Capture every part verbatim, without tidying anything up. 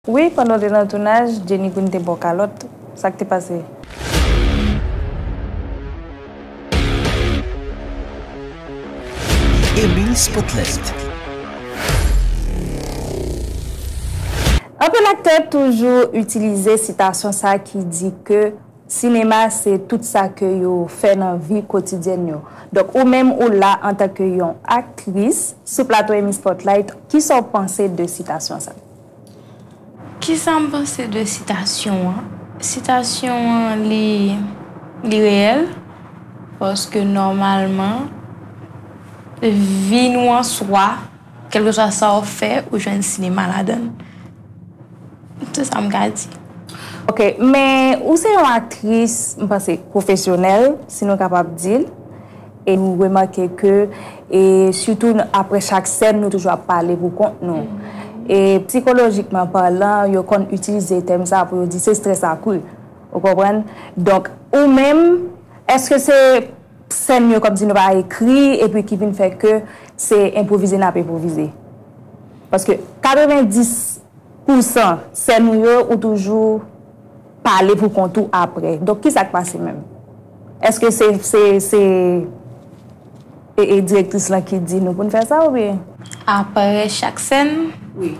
Wi, pandan w te nan tounaj, Jenny Queen te ba w kalòt. Sa k te pase? Emil Spotlight. Anpil aktè toujou itilize sitasyon sa ki di ke sinema se tout sa ke yo fè nan vi kotidyèn yo. Donk, ou menm ou la antanke yon aktris sou plato Emil Spotlight, kisa w panse de sitasyon sa? Kisa m panse de sitasyon an? Sitasyon an, li, li reyèl, paske nòmalman, vi nou an swa, kèlkeswa sa w fè, ou jwenn sinema ladan l. Se sa m ka di. Ok, men ou se yon aktris, m panse, pwofesyonèl, si nou kapab di l. E nou remake ke, e sitou n-, apre chak sèn, nou toujou ap pale pou kont nou. E psikolojikman palan, yo konn itilize tèm sa pou yo di se strès akri. Ou konprann? Donk, ou menm, èske se sèn yo kòmsi nou pa ekri, epi ki vin fè ke se enpwovize n ap enpwovize? Paske katrevenndis pousan sèn ou yo, ou toujou pale pou kont ou apre. Donk, kisa k pase menm? Èske se, se, se, e, e direktris lan ki di nou pou n fè sa oubyen? Apre chak sèn? Wi.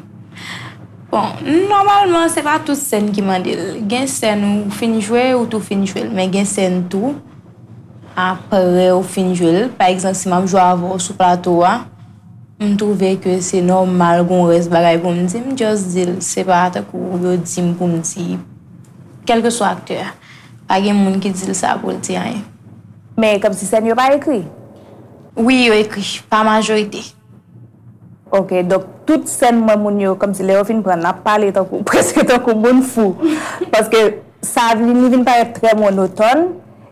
Bon, nòmalman, se pa tout sèn ki mande l. Gen sèn ou fin jwe, ou tou fin jwe l. Men gen sèn tou, apre ou fin jwe l. Pa egzanp, si m ap jwe avè w sou plato a, m twouve ke se nòmal, gon rès bagay pou m di, m just di l. Se pa tankou yo di m pou m di, kèlkeswa aktè a. Pa gen moun ki di l sa pou l di anyen. Men kòmsi sèn yo pa ekri? Wi, yo ekri, pa majorite. Ok, donk tout sèn mwen moun yo, kòmsi lè yo fin pran, n ap pale tankou, prèske tankou moun fou. Paske sa vin, li vin parèt trè monotòn,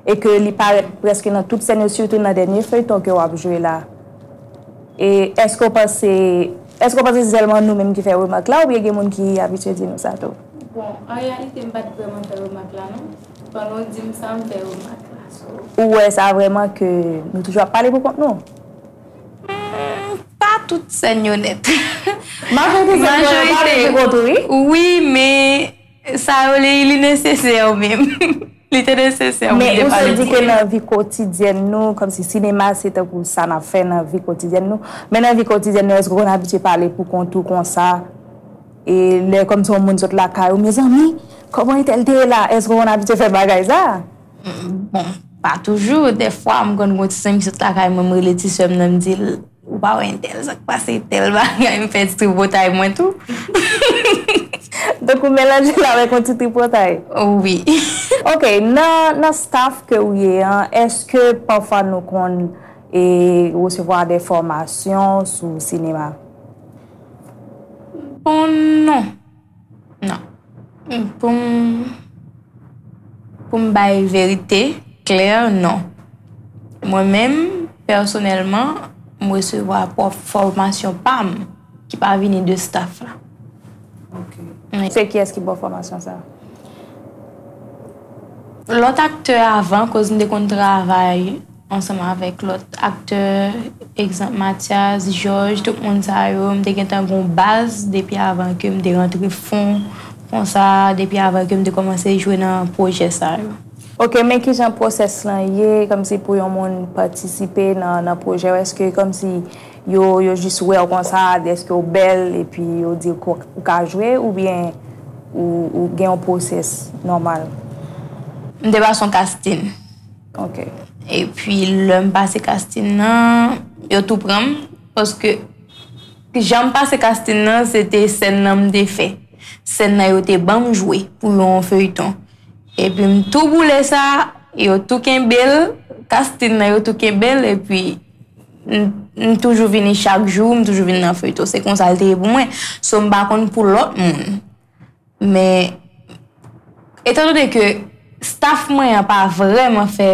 e ke li parèt prèske nan tout sèn yo, sitou nan dènye feyton ke w ap jwe la. E èske w panse, èske w panse se sèlman nou menm ki fè remak la, oubyen gen moun ki abitye di nou sa tou? Bon, an reyalite, m pa t vrèman fè remak la, non. Pandan w di m sa, m fè remak la, so. Ou wè sa vrèman ke nou toujou ap pale pou kont nou? Hmm, pa tout sèn yo nèt. Majorite sèn yo, yo pale pou kont ou, wi. Wi, men sa yo, li, li nesesè menm. Li te nesesè, wi, de pale pou kont nou. Men ou sot di ke nan vi kotidyèn nou, kòmsi sinema se tankou sa n ap fè nan vi kotidyèn nou. Men nan vi kotidyèn nou, èske w konn abitye pale pou kont ou konsa? E lè kòmsi yon moun sot lakay ou, mezanmi, kòman entèl te ye la? Èske w konn abitye fè bagay sa? Mm, bon, pa toujou. Dèfwa, m konn gon ti zanmi ki sot lakay mwen, m rele ti sè m nan, m di l, ou pa wè entèl, sa k pase tèl bagay, m fè ti tripotay mwen tou. Donk, ou melanje l avèk yon ti tripotay? Wi. Ok, nan, nan staff ke ou ye an, èske pafwa nou konn, e, resevwa de fòmasyon sou sinema? Bon, non. Non. Pou m, pou m bay verite klè, non. Mwen menm, pèsonèlman, m resevwa pwòp fòmasyon pa m ki pa vini de staff la. Ok. Wi. Se kiyès ki ba w fòmasyon sa a? Lòt aktè avan, koz m te konn travay ansanm avèk lòt aktè, egzanp Mathias, Georges, tout moun sa yo, m te gentan gon baz depi avan ke m te rantre fon konsa, depi avan ke m te kòmanse jwe nan pwojè sa yo. Ok, men kijan pwosès lan ye, kòmsi pou yon moun patisipe nan, nan pwojè w? Èske kòmsi yo, yo jis wè w konsa, dèske w bèl, epi yo di w ou ka jwe, oubyen ou, ou gen yon pwosès nòmal? M te pase yon casting. Ok. Epi, lè m pase casting nan, yo tou pran m, paske jan m pase casting nan, se te sèn nan m te fè. Sèn nan, yo te ban m jwe pou yon feyton. Epi, m tou boule sa, yo tou kenbe l, casting nan, yo tou kenbe l, epi m, m toujou vini chak jou, m toujou vin nan feyton. Se konsa l te ye pou mwen. So, m pa konn pou lòt moun. Men, etandone ke staff mwen an pa vrèman fè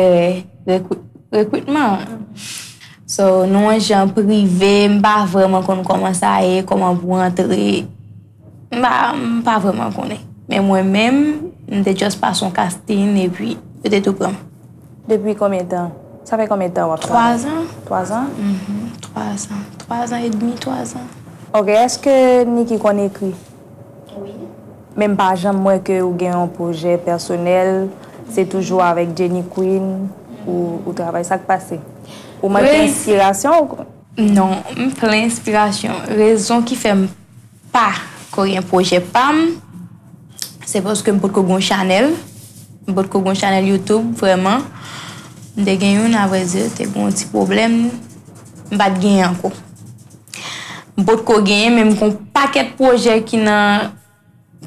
rekri-, rekritman, so, nou an jan prive, m pa vrèman konn kòman sa ye, kòman pou antre. M pa, m pa vrèman konnen. Men mwen menm, m te just pase yon casting, epi yo te tou pran m. Depi konbyen tan? Sa fè konbyen tan w ap travay? Twa zan. Twa zan? Mhm, twa zan. Twa zan edmi, twa zan. Ok, èske Niki konn ekri? Wi. Men m pa janm wè ke ou gen yon pwojè pèsonèl, se toujou avèk Jenny Queen ou, ou travay, sa k pase? Ou manke enspirasyon? Non, m plen enspirasyon. Rezon ki fè m pa ko gen pwojè pa m, se paske m potko gen yon chanèl. M potko gen yon chanèl YouTube, vrèman. M te gen youn, avrèdi, te gen yon ti pwoblèm. M pa t genyen ankò. M potko genyen, men m gen yon pakèt pwojè ki nan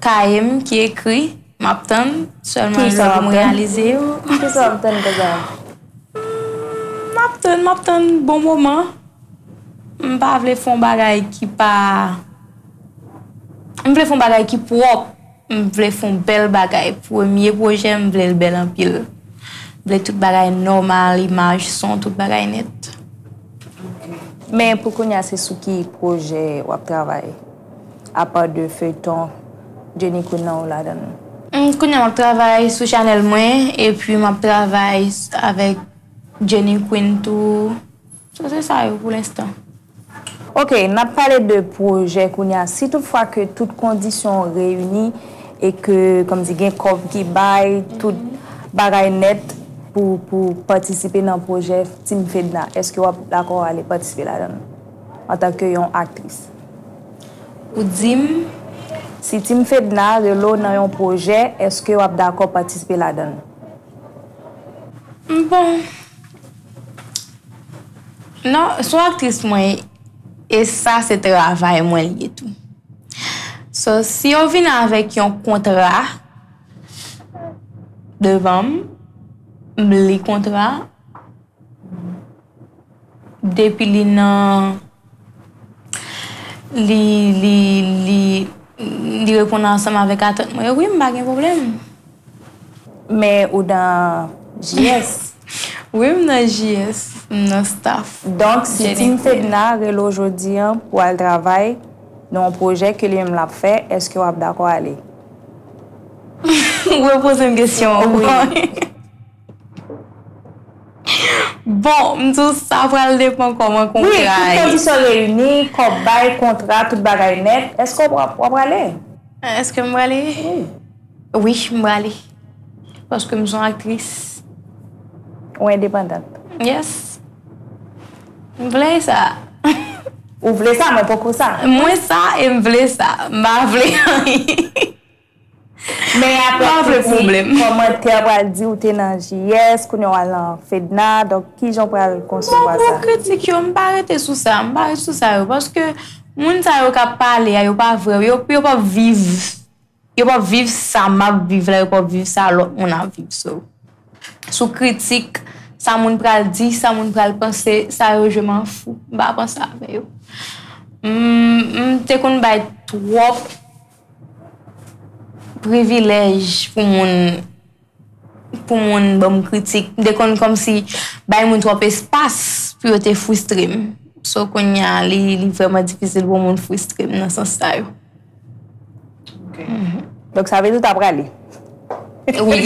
kaye m ki ekri, m ap tann, sèlman lè pou m reyalize yo. Kisa w ap tann konsa? M ap tann, m ap tann bon moman. M pa vle fè yon bagay ki pa. M vle fè yon bagay ki pwòp. M vle fè yon bèl bagay. Premye pwojè, m vle l bèl anpil. M vle tout bagay nòmal, imaj, son, tout bagay nèt. Men pou kounye a, se sou ki pwojè w ap travay? Apa de feyton Jenny Queen nan ou ladan l? Kounye a m ap travay sou chanèl mwen, epi m ap travay avèk Jenny Queen tou. So, se sa yo pou lenstan. Ok, n ap pale de pwojè kounye a. Si toutfwa ke tout kondisyon reyini e ke, kòmsi, gen kòb ki bay, tout bagay nèt pou, pou patisipe nan pwojè Team Fedna, èske w ap dakò ale patisipe ladan l? Antanke yon aktris. Ou di m? Si Team Fedna rele w nan yon pwojè, èske w ap dakò patisipe ladan l? Bon. Non, se yon aktris mwen ye, e sa se travay mwen li ye tou. So, si yo vin avèk yon kontra devan m, m li kontra, depi li nan, li, li, li, li reponn ansanm avèk atant mwen yo, wi, m pa gen pwoblèm. Men ou nan J S? Wi, m nan J S, m nan staff. Donk, si Team Fedna rele w jodi a pou al travay nan yon pwojè ke li menm l ap fè, èske w ap dakò ale? Ou repoze m kesyon an ankò. Bon, m di w sa pral depann kòman kontra a ye. Wi, tout kondisyon reyini, kòb bay, kontra, tout bagay nèt. Èske w ap, w ap prale? Èske m prale? Wi. Wi, m prale. Paske m se yon aktris. Ou endepandant? Yes. M vle sa. Ou vle sa, mwen poko sa. Mwen sa e m vle sa. M pa vle anyen. Men apre kritik, kòmantè pral di ou te nan J S, kounye a w al nan Fedna, donk kijan w pral konsevwa sa? Bon, pou kritik yo, m pa rete sou sa, m pa rete sou sa yo, paske moun sa yo k ap pale a, yo pa vrè, yo, yo p ap viv, yo p ap viv sa m ap viv la, yo p ap viv sa lòt moun ap viv, so. Sou kritik, sa moun pral di, sa moun pral panse, sa yo je m'en fous, m pa panse avè yo. M, m te konn bay twòp privilèj pou moun, pou moun ban m kritik. M te konn kòmsi bay moun twòp espas pou yo te fristre m. So, kounye a, li, li vrèman difisil pou moun fristre m nan sans sa yo. Donk, sa vle di w ta prale? Wi.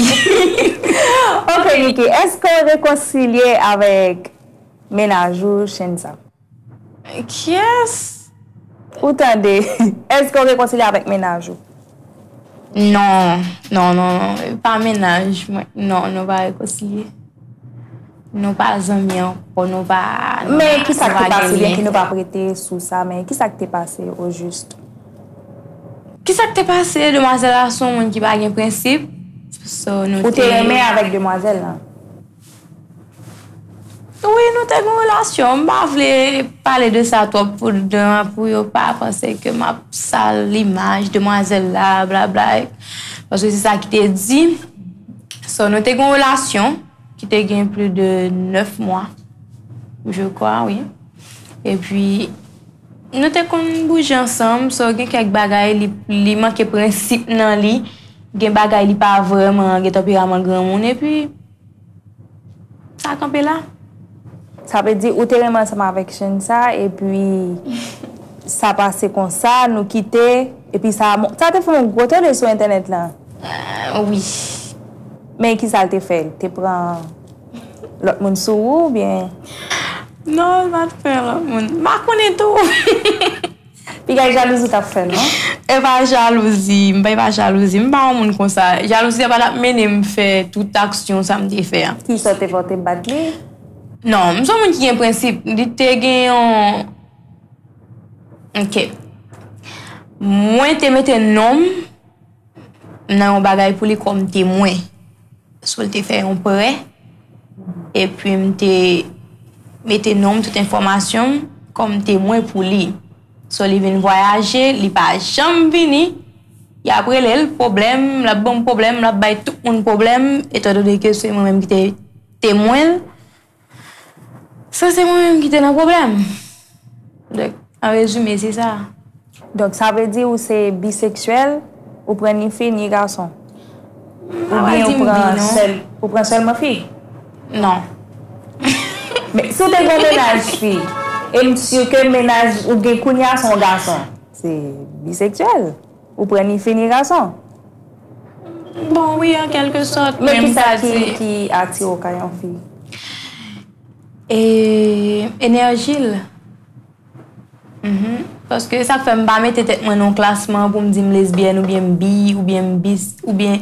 Ok, Niki, èske w rekonsilye avèk mennaj ou, Shensa? Kiyès? Ou tande? Èske w rekonsilye avèk mennaj ou? Non, non, non, non. Pa mennaj mwen. Non, nou pa rekonsilye. Nou pa zanmi ankò, nou pa, nou pa, nou pa gen lyen. Men kisa k te pase, byenke nou p ap rete sou sa, men kisa k te pase, ojis? Kisa k te pase, demwazèl la se yon moun ki pa gen prensip. So, nou te... Ou te renmen avèk demwazèl la? Wi, nou te gen yon relasyon. M pa vle pale de sa twòp pou, pou yo pa panse ke m ap sal imaj demwazèl la, blabla. Paske se sa ki te di. So, nou te gen yon relasyon ki te gen plis de nèf mwa, je crois, wi. Epi, nou te konn bouje ansanm, so gen kèk bagay, li, li manke prensip nan li, gen bagay li pa vrèman gen tanperaman granmoun, epi sa kanpe la. Sa vle di ou te renmen ansanm avèk Shensa, epi sa pase konsa, nou kite, epi sa, sa te fè yon gwo tole sou entènèt lan. Wi. Men kisa l te fè? L te pran lòt moun sou ou, oubyen? Non, l pa t pran lòt moun. M pa konnen tou. Piga jalouzi w t ap fè, non? E pa jalouzi, m pa, e pa jalouzi. M pa yon moun konsa. Jalouzi a pa t ap mennen m fè tout aksyon sa m te fè a. Kisa w te fè, w te bat li? Non, m se yon moun ki gen prensip. Li te gen yon, ok. Mwen te mete non m nan yon bagay pou li kòm temwen. So, l te fè yon prè, epi m te mete non m, tout enfòmasyon m kòm temwen pou li. So, li vin vwayaje, li pa janm vini, y ap rele l pwoblèm, l ap ban m pwoblèm, l ap bay tout moun pwoblèm, etandone ke se mwen menm ki te temwen l. So, se mwen menm ki te nan pwoblèm. Donk, an rezime, se sa. Donk, sa vle di ou se biseksyèl, ou pran ni fi, ni gason? Oubyen ou pran sèl, ou pran sèlman fi? Non. Men, si w te gen yon mennaj fi, e m si ke mennaj ou gen kounye a se yon gason, se biseksyèl. Ou pran ni fi ni gason. Bon, wi, an kèlke sòt. Men kisa ki, ki atire w kay yon fi? E, enèji l. Mhm. Paske sa k fè m pa mete tèt mwen nan yon klasman pou m di m lesbyèn oubyen m bi oubyen m bis oubyen,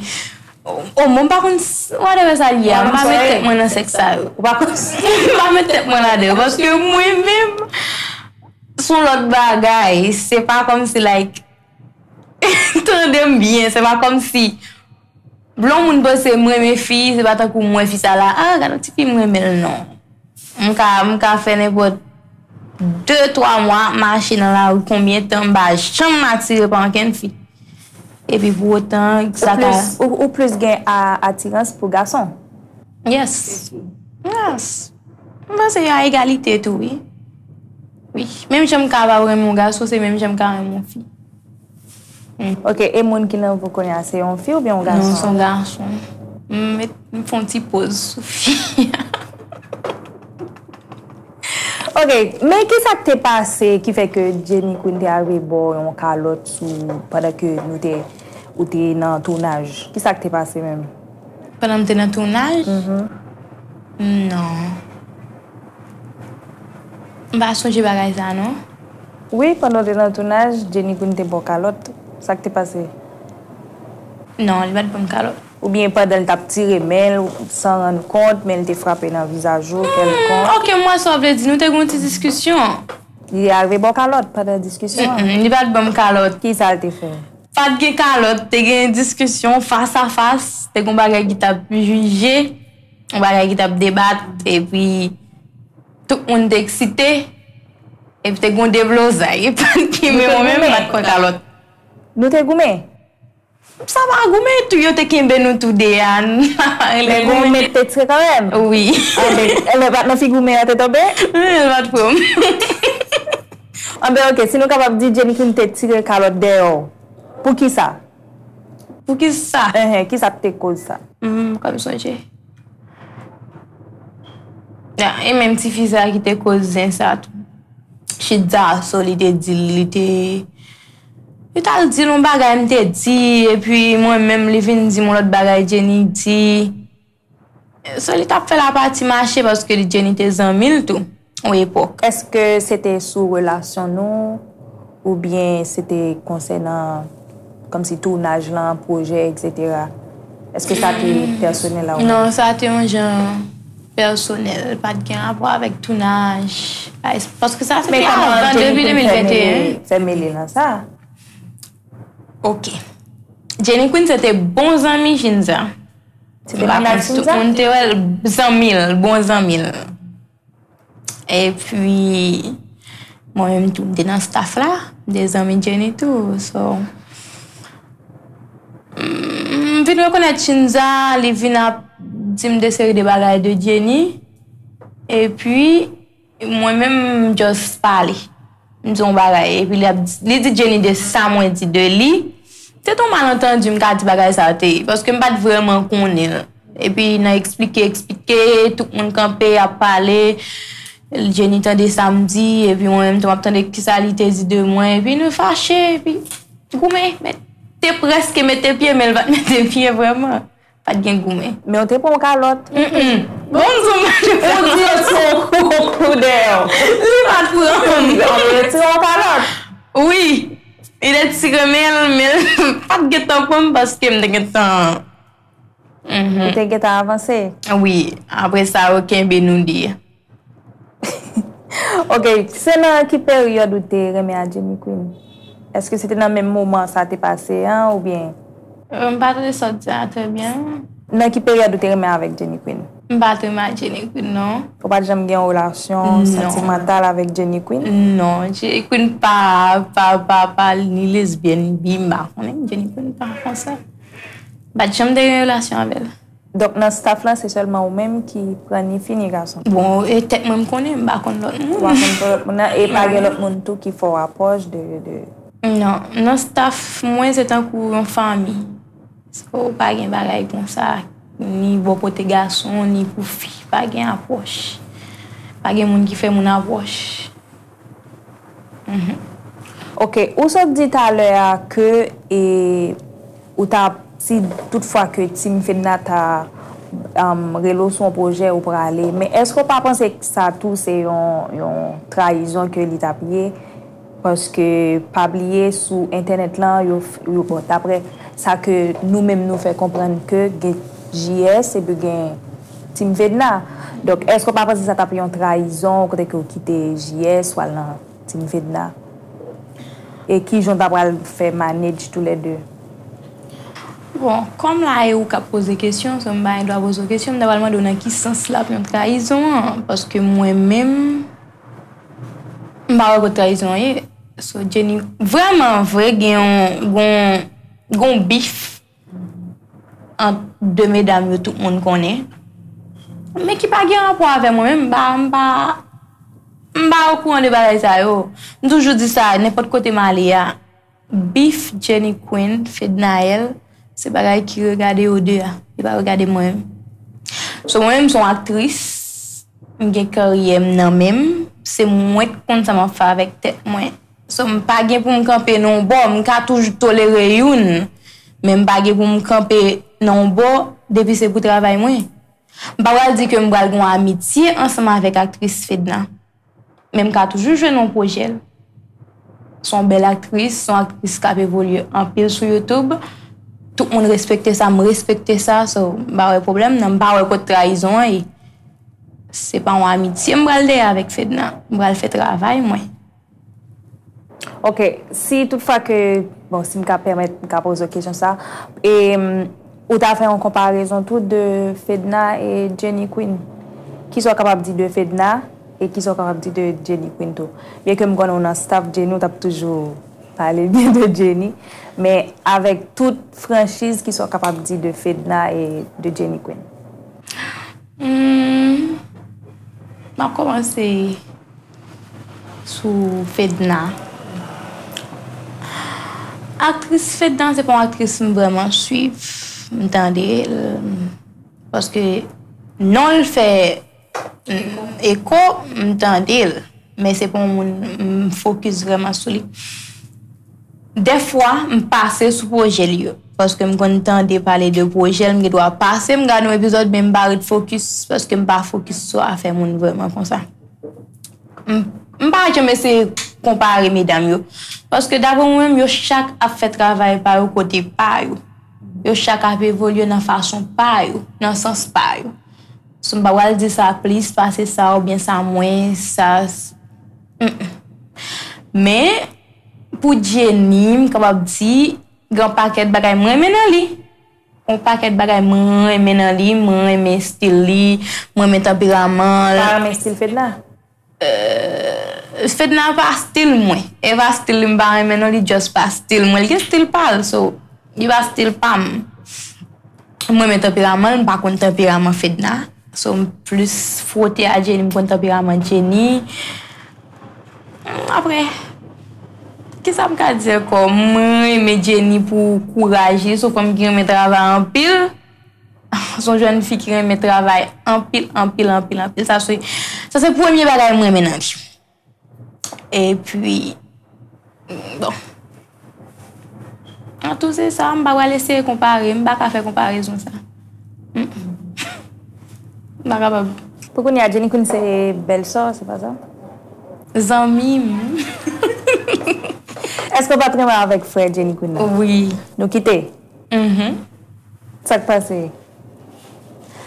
o, o, mwen m pa konn s-, whatever sa l ye a, m pa met tèt mwen nan sèks sa yo. Ou pa konn? M pa met tèt mwen ladan yo, paske mwen menm, se yon lòt bagay. Se pa kòmsi, like, tande m byen, se pa kòmsi lè yon moun panse m renmen fi, se pa tankou m wè fi sa la, ah, gad yon ti fi m renmen l, non. M ka, m ka fè nenpòt de, twa mwa ap mache nan lari, konbyen tan m pa janm atire pa ankenn fi. Epi pou otan, sa ka. Ou plis, ou, ou plis gen a, atirans pou gason? Yes. Yes. M panse a egalite tou, wi. Wi. Menm jan m kapab renmen yon gason, se menm jan m ka renmen yon fi. Mm. Ok, e moun ki nan vi w kounye a, se yon fi oubyen yon gason? Non, se yon gason. M met, m fè yon ti poz sou fi a. Ok, men kisa k te pase ki fè ke Jenny Queen te arive ba w yon kalòt sou, pandan ke nou te, ou te nan tounaj? Kisa k te pase menm? Pandan m te nan tounaj? Mhm. Non. M pa sonje bagay sa, non. Wi, pandan w te nan tounaj, Jenny Queen te ba w kalòt. Sa k te pase? Non, li pa t ban m kalòt. Oubyen pandan l t ap tire men l, san rann kont, men l te frape nan vizaj ou, kèlkonk? Hmm, ok, m wè sa w vle di. Nou te gen yon ti diskisyon. Li arive ba w kalòt pandan diskisyon an? Mm-mm, li pa t ban m kalòt. Kisa l te fè? Pa t gen kalòt, te gen diskisyon fas a fas, te gen yon bagay ki t ap jije, yon bagay ki t ap debat, epi tout moun te eksite, epi te gen yon deblozay. Pa t gen, men mwen menm, m pa t pran kalòt. Nou te goumen? Sa pa goumen, tou yo te kenbe nou tou de a. Men goumen te tire kanmenm? Wi. Anben, lè pa t nan figi w men an te tonbe? Li pa t pran m. Anben, ok, si nou kapab di Jenny Queen te tire kalòt dèyè w, poukisa? Poukisa? Enhen, kisa k te koz sa? Hmm, m pa konn sonje. Ah, e menm tifi sa ki te koz zen sa tou. Chita, so li te di l, li te, li t al di l yon bagay m te di, epi mwen menm li vin di m yon lòt bagay Jenny di. So, li t ap fè lapati mache paske li, Jenny te zanmi l tou, yon epòk. Èske se te sou relasyon nou, oubyen se te konsènan, kòmsi tounaj lan, pwojè, etsetera? Èske sa te pèsonèl a ou menm? Non, sa te yon jan pèsonèl, pa t gen rapò avèk tounaj. Paske sa se te avan depi de mil venteyen. Men kòman Jenny Queen fè mele, fè mele nan sa? Ok. Jenny Queen se te bon zanmi Shinza. Se te mennaj Shinza? Tout moun te wè l zanmi l, bon zanmi l. Epi, mwen menm tou, m te nan staff la, m te zanmi Jenny tou. So, m vin rekonèt Shinza, li vin ap di m de seri de bagay de Jenny. Epi, mwen menm, m just pale. M di yon bagay, epi li ap di, li di Jenny de sa mwen di de li. Se te yon malantandi, m ka di bagay sa te ye, paske m pa t vrèman konnen l. Epi nan eksplike, eksplike, tout moun kanpe, ap pale. Jenny tande sa m di, epi mwen menm tou, m ap tande kisa li te di de mwen, epi nou fache, epi goumen. Men te prèske mete pye, men l pa t mete pye vrèman. Pa t gen goumen. Men w te pran yon kalòt. Mm-mm. Bon, m di w, m pa t pran. Ou di yo tire yon kou, yon kou dèyè w. Li pa t pran. Yo tire yon kalòt. Wi. Li te ti renmen l, men l pa t gentan pran m paske m te gentan. Mhm. Ou te gentan avanse? Wi, apre sa, yo kenbe nou de. Ok, se nan ki peryòd ou te renmen a Jenny Queen? Èske se te nan menm moman sa te pase an, oubyen? Euh, m pa tande sa w di a trè byen. Nan ki peryòd ou te renmen avèk Jenny Queen? M pa t renmen ak Jenny Queen, non. Ou pa t janm gen yon relasyon santimantal avèk Jenny Queen? Non, Jenny Queen pa, pa, pa, pa ni lesbyèn, ni bi, m pa konnen. Jenny Queen pa konsa. M pa t janm te gen relasyon avè l. Donk, nan staff lan, se sèlman ou menm ki pran ni fi ni gason? Bon, e tèt mwen, m konnen, m pa konn lòt moun. Ou pa konn lòt moun nan, e pa gen lòt moun tou ki fè w apwòch de, de... Non, nan staff mwen, se tankou yon fanmi. So, pa gen bagay konsa, ni bò kote gason, ni pou fi, pa gen apwòch. Pa gen moun ki fè moun apwòch. Mhm. Ok, ou sot di talè a ke, e, ou ta, si toutfwa ke Team Fedna ta, um, rele w sou yon pwojè, ou prale. Men èske w pa panse ke sa tou se yon, yon trayizon ke li t ap ye? Paske, pa bliye, sou entènèt lan, yo, f- yo, bon, daprè sa ke nou menm nou fè konprann ke gen J S epi gen Team Fedna. Donk, èske w pa panse sa t ap yon trayizon, kote ke w kite J S, w al nan Team Fedna? E kijan w ta pral fè manage toulède? Bon, kòm la e ou k ap poze kesyon, so m pa gen dwa poze w kesyon, m ta pral mande w nan ki sans l ap yon trayizon an, paske mwen menm, m pa wè kot trayizon an ye. So, Jenny, vrèman vre, gen yon, gon, gon bif ant de medam yo tout moun konnen. Men ki pa gen rapò avè mwen menm, m pa, m pa, m pa okouran de bagay sa yo. M toujou di sa, nenpòt kote m ale a. Bif Jenny Queen, Fednaelle, se bagay ki regade yo de a. Li pa regade mwen menm. So, mwen menm, m se yon aktris, m gen karyè m nan men m, se mwen k konn sa m ap fè avèk tèt mwen. So, m pa gen pou m kanpe nan yon bò, m ka toujou tolere youn, men m pa gen pou m kanpe nan yon bò depi se pou travay mwen. M pa pral di ke m pral gen yon amitye ansanm avèk aktris Fedna, men m ka toujou jwenn yon pwojè l. Se yon bèl aktris, se yon aktris k ap evolye anpil sou YouTube. Tout moun respekte sa, m respekte sa, so, m pa wè pwoblèm nan, m pa wè kot trayizon an ye. Se pa yon amitye m pral dèyè avèk Fedna, m pral fè travay mwen. Ok, si toutfwa ke, bon, si m ka pèmèt, m ka poze w kesyon sa, e, mm, ou ta fè yon konparezon tou de Fedna e Jenny Queen? Kisa w kapab di de Fedna e kisa w kapab di de Jenny Queen tou? Byen ke m konnen w nan staff Jenny, w t ap toujou pale byen de Jenny, men avèk tout franchiz, kisa w kapab di de Fedna e de Jenny Queen? Hmm, m ap kòmanse sou Fedna. Aktris Fedna, se pa yon aktris m vrèman swiv, m tande l, paske non l fè, mm, eko, m tande l, men se pa yon moun m fokis vrèman sou li. Dèfwa, m pase sou pwojè l yo, paske m konn tande pale de pwojè l, m gen dwa pase, m gade yon epizòd, men m pa ret fokis, paske m pa fokis sou afè moun vrèman konsa. M, m pa janm eseye konpare medam yo. Paske daprè mwen menm, yo chak ap fè travay pa yo kote pa yo. Yo chak ap evolye nan fason pa yo, nan sans pa yo. So, m pa pral di sa plis pase sa oubyen sa mwens, sa s-, mm, mm. Men, pou Jenny, m kapab di, gen yon pakèt bagay m renmen nan li. Yon pakèt bagay mwen renmen nan li, mwen renmen estil li, mwen renmen tanperaman l. Pa renmen estil Fedna? Euh, Fedna pa estil mwen. E pa estil li m pa renmen non, li just pa estil mwen. Li gen estil pa l, so, li pa estil pa m. Mwen renmen tanperaman l, m pa konn tanperaman Fedna. So, m plis fwote a Jenny, m konn tanperaman Jenny. Apre, kisa m ka di ankò? Mwen renmen Jenny pou kouraj li, se yon fanm ki renmen travay anpil. Se yon jèn fi ki renmen travay anpil, anpil, anpil, anpil. Sa se, sa se premye bagay mwen renmen nan li. Epi, bon. An tou se sa, m pa pral eseye konpare, m pa ka fè konparezon sa. Mm-mm. M pa kapab. Pou kounye a, Jenny Queen se bèlsè w, se pa sa? Zanmi m. Èske w pa t renmen avèk frè Jenny Queen nan? Wi. Nou kite? Mhm. Sa k pase?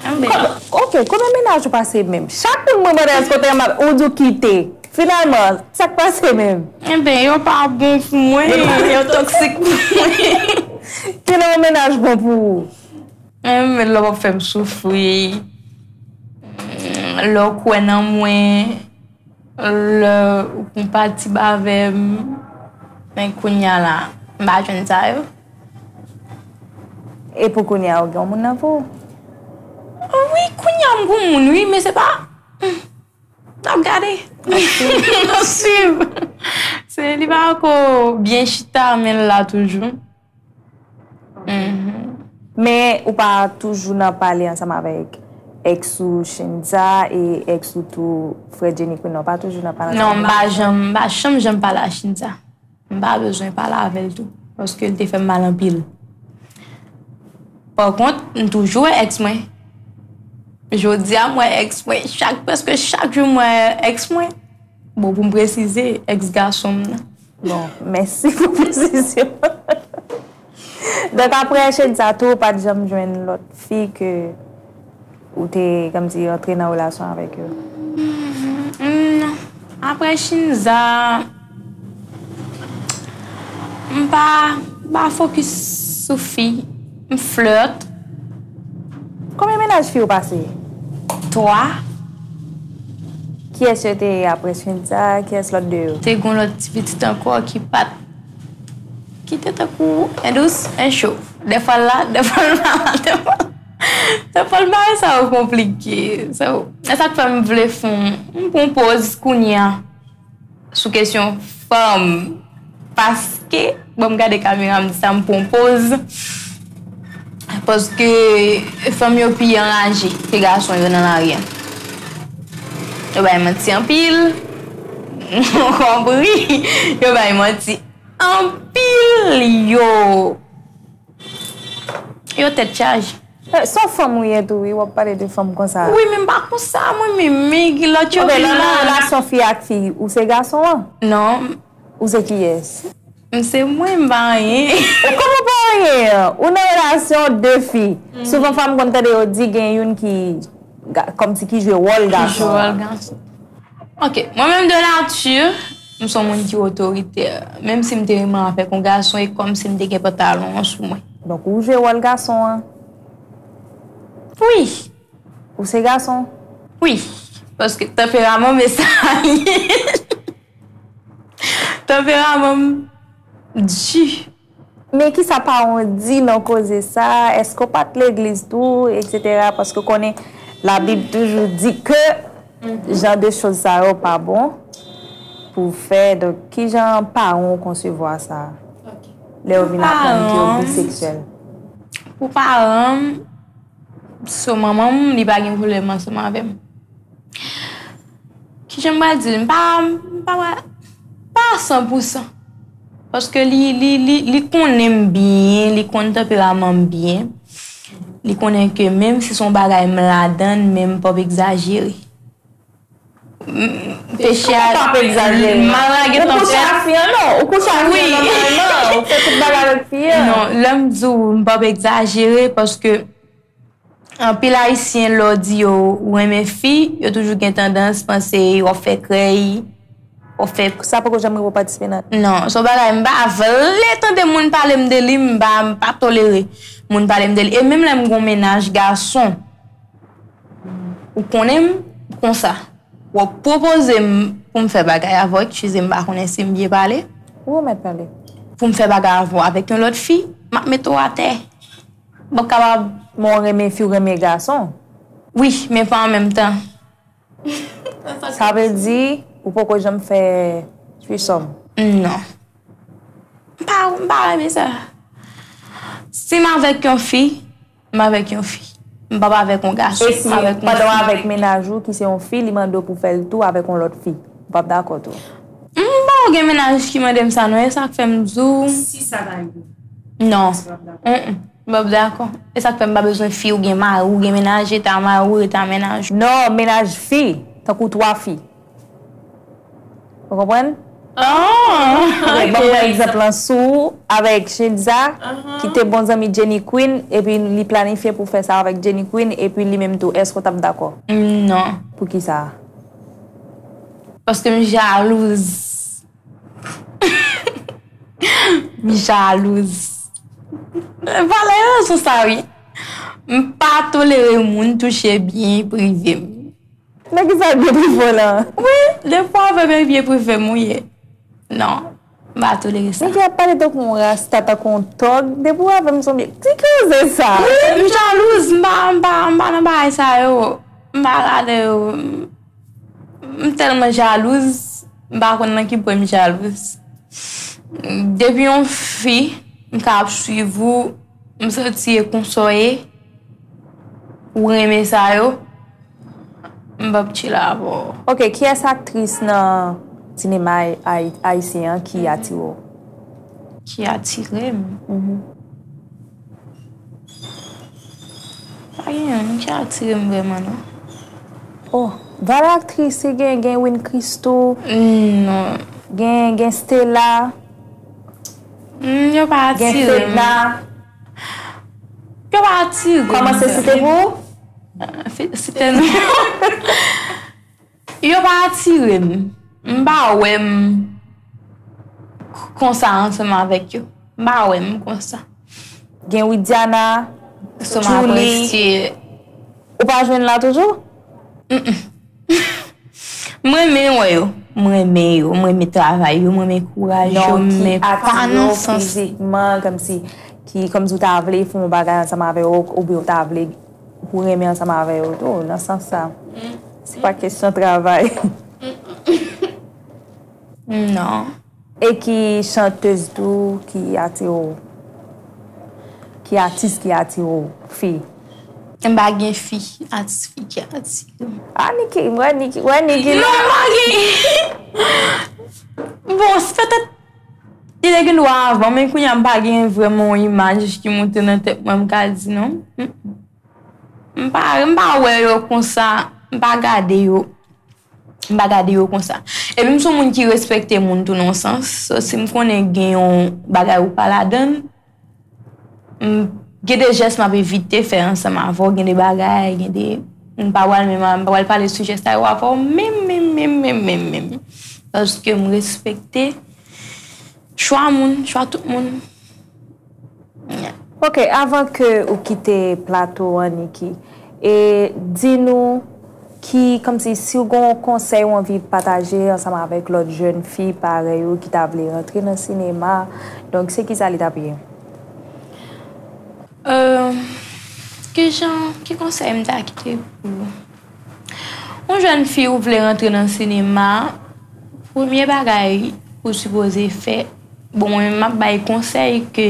Enben. Kò- Ok, konbyen mennaj ou pase menm? Chak moun mwen mande èske w te renmen, ou di w kite. Finalman, sa k pase menm? Enben, yo pa bon pou mwen, yo toksik pou mwen. Ki nan yon mennaj bon pou ou? Enben, lè w ap fè m soufri, lè w kwè nan mwen, lè ou konpatib avè m, men kounye a la, m pa jwenn sa yo. E pou kounye a, ou gen yon moun nan pou ou? Wi, kounye a, m gen yon moun, wi, men se pa. N ap gade. N ap swiv. Se, li pa ko byen chita, men l la toujou. Mhm. Men ou pa toujou nan pale ansanm avèk ex ou Shinza e ex ou tou frè Jenny Queen nan, ou pa toujou nan pale ansanm? Non, m pa janm, m pa janm, janm pale a Shinza. M pa bezwen pale avè l tou, paske l te fè m mal anpil. Pa kont, m toujou wè ex mwen. Jodi a, m wè ex mwen. Chak, prèske chak jou, m wè ex mwen. Bon, pou m presize, ex gason m nan. Bon, mèsi pou presizyon. Donk, apre Shenza tou, ou pa t janm jwenn lòt fi ke ou te, kòmsi, antre nan relasyon avèk yo? Mm, non. Apre Shenza, m pa, m pa fokis sou fi. M flirt. Konbyen mennaj fi ou pase? Twa. Kiyès yo te ye apre Shenza? Kiyès lòt de yo? Te gon lòt ti pitit ankò ki pa t, ki te tankou en dous, en cho. Dèfwa l la, dèfwa l pa la, dèfwa, dèfwa l pa sa yo konplike. So, e sa k fè m vle fè yon, m pran poz kounye a sou kesyon fanm. Paske, bon, m gade kamera, m di sa, m pran poz. Paske fanm yo pi anraje ke gason yo nan lari a. Yo bay manti anpil. Ou konpri? Yo bay manti anpil, yo. Yo tèt chaje. Eh, se yon fanm ou ye tou, wi, w ap pale de fanm konsa. Wi, men m pa konsa, mwen menm, men gen lòt yo vin nan relasyon fi ak fi, ou se gason an? Non. Ou se kiyès? M se mwen, m pa anyen. Ou kòman pa anyen? Ou nan relasyon de fi. Souvan fanm konn tande yo di gen youn ki ga-, kòmsi ki jwe wòl gason an. Ki jwe wòl gason. Ok, mwen menm de nati, m se yon moun ki otoritè. Menm si m te renmen avèk yon gason, e kòmsi m te gen pantalon an sou mwen. Donk, ou jwe wòl gason an? Wi. Ou se gason? Wi. Paske tanperaman m e sa li ye. Tanperaman m di. Men kisa paran w di nan koze sa? Èske w pa t legliz tou, etsetera? Paske w konnen Labib toujou di ke jan de choz sa yo pa bon pou w fè. Donk, kijan paran w konsevwa sa lè yo vin aprann ke w biseksyèl? Pou paran m, so manman m, li pa gen pwoblèm ansanm avè m. Kijan m pral di l? M pa, m pa, pa san pou san. Paske li, li, li, li konnen m byen, li konn tanperaman m byen. Li konnen ke menm si se yon bagay m ladann, men m p ap egzajere. M, peche a, m al lage tanpèt. Ou kouche ak fi an, non? Ou kouche ak fi an nòmalman, ou fè tout bagay avèk fi an. Non, lè m di w m p ap egzajere, paske anpil Ayisyen, lè w di yo ou renmen fi, yo toujou gen tandans panse w ap fè krèy, w ap fè. Sa poko janm rive w patisipe nan? Non, se yon bagay m pa vle tande moun pale m de li, m pa, m pa tolere moun pale m de li. E menm lè m gon mennaj gason, ou konnen m konsa. W ap pwopoze m pou m fè bagay avè w, eskize m, m pa konnen si m byen pale. Ou mèt pale. Pou m fè bagay avè w avèk yon lòt fi, m ap mete w atè. M p ap kapab. Men w renmen fi, w renmen gason? Wi, men pa an menm tan. Sa vle di, ou poko janm fè threesome? Non. M pa, m pa renmen sa. Si m avèk yon fi, m avèk yon fi. M p ap avèk yon gason. E si m avèk yon pandan w fi? Avèk mennaj ou ki se yon fi, li mande w pou fè l tou avèk yon lòt fi? Ou p ap dakò tou? M pa gen mennaj ki mande m sa non, e sa k fè m di w. Si sa ta rive. Non. Ou p ap dakò? Mm, mm. M p ap dakò. E sa k fè m pa bezwen fi, ou gen mari, ou gen mennaj, rete a mari w, rete a mennaj ou. Non, mennaj fi, tankou twa fi. Ou konprann? Ah, ok, ban mwen egzanp lan sou avèk Chenza, ki te bon zanmi Jenny Queen, epi li planifye pou fè sa avèk Jenny Queen, epi li menm tou, èske w t ap dakò? Non. Poukisa? Paske m jalouz. M jalouz. Valè rezon sa, wi. M pa tolere moun touche byen prive m. Nan ki sa byen prive w lan? Wi, defwa avè m e byen prive m ou ye. Non, m pa tolere sa. Niki ap pale tankou yon rasta, tankou yon tòg. Depi w avè m, se yon byen. Ki koze sa? Wi, m jalouz, m pa, m pa, m pa nan bagay sa yo. M pa gade yo. M, m tèlman jalouz, m pa konn nan ki pwen m jalouz. Depi yon fi, m ka ap swiv ou, m santi e konsa w ye, ou renmen sa yo, m p ap tchila avè w. Ok, kiyès aktris nan sinema ay-, ay-, ayisyen an ki atire w? Ki atire m? Mhm. Pa gen youn ki atire m vrèman, non. Oh, valè aktris, gen, gen Win Christou. Non. Gen, gen Stella. Mm, yo pa atire m. Gen Fedna. Yo pa atire m. Kòmanse site pou ou? Ah, fi-, site non. Yo pa atire m. M pa wè m konsa ansanm avèk yo. M pa wè m konsa. Gen Widiana, Soma Julie. Presye. Ou pa jwenn la toujou? Mm-mm. M renmen wè yo. M renmen yo. M renmen travay yo. M renmen kouraj yo. Non, men pa nan sans. Fizikman, kòmsi, ki, kòmsi w ta vle fè yon bagay ansanm avè yo, oubyen w ta vle pou renmen ansanm avè yo tou, nan sans sa. Se pa kesyon travay. Non. E ki chantez tou ki atire w? Ki atis ki atire w? Fi. M pa gen fi, atis fi ki atire m. Ah, Niki, wè Niki, wè Niki. Non, m pa gen. Bon, se petèt, li te gen dwa avan, men kounye a m pa gen vrèman yon imaj ki moute nan tèt mwen, m ka di non. Mm. M pa, m pa wè yo konsa, m pa gade yo. M pa gade yo konsa. Epi m se yon moun ki respekte moun tou nan yon sans. So, si m konnen gen yon bagay ou pa ladan l, m, gen de jès m ap evite fè ansanm avè w, gen de bagay, gen de, m pa pral menm, m pa pral pale sijè sa yo avè w, menm, menm, menm, menm, menm, menm. Paske m respekte chwa moun, chwa tout moun. Ok, avan ke ou kite plato an, Niki, e di nou ki, kòmsi, si w gen yon konsèy ou anvi pataje ansanm avèk lòt jèn fi parèy ou ki ta vle rantre nan sinema, donk, se kisa li t ap ye? Euh, ki jan, ki konsèy m ta kite pou yon jèn fi ou vle rantre nan sinema, premye bagay ou sipoze fè, bon, mwen menm m ap bay konsèy ke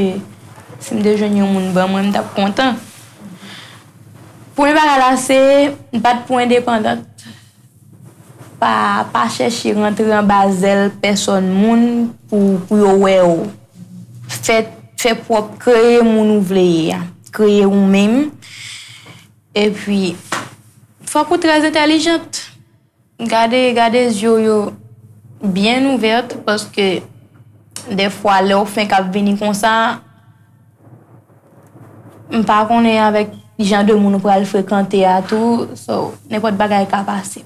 si m te jwenn yon moun ban mwen, m t ap kontan. Premye bagay la se bat pou endepandant. Pa, pa chèche rantre anba zèl pèsòn moun pou, pou yo wè w. Fè, fè pwòp, kreye moun ou vle ye a. Kreye ou menm. Epi, fòk ou trè entèlijant. Gade, gade zye w yo byen ouvè, paske dèfwa, lè w fenk ap vini konsa, m pa konnen avèk jan de moun ou pral frekante a tou, so, nenpòt bagay ka pase.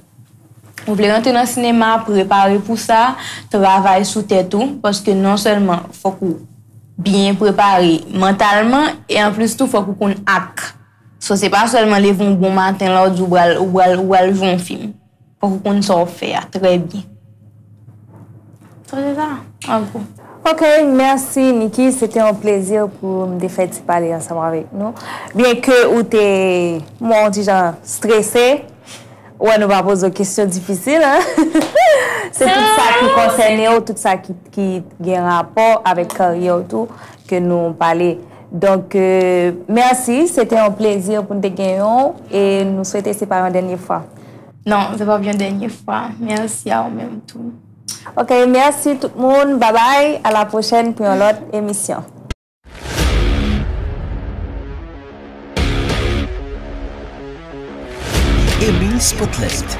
Ou vle rantre nan sinema, prepare pou sa, travay sou tèt ou, paske non sèlman fòk ou byen prepare mantalman, e anplis tou fòk ou konn ak. So, se pa sèlman leve yon bon maten la, ou di ou pral, ou pral, ou pral jwe yon fim. Fòk ou konn sa w ap fè a trè byen. So, se sa, an gwo. Ok, mèsi, Niki. Se te yon plezi pou m te fè ti pale ansanm avèk nou. Byenke ou te, bon, yon ti jan strese, ou wè nou pa poze w kesyon difisil, hein? Se tout sa ki konsène w, tout sa ki, ki gen rapò avèk karyè w tou, ke nou pale. Donk, euh, mèsi, se te yon plezi pou n te genyen w, e nou swete se pa yon dènye fwa. Non, se p ap yon dènye fwa. Mèsi a ou menm tou. Ok, mèsi tout moun. Babay, a la pwochèn pou yon lòt emisyon. Emi Spotlight,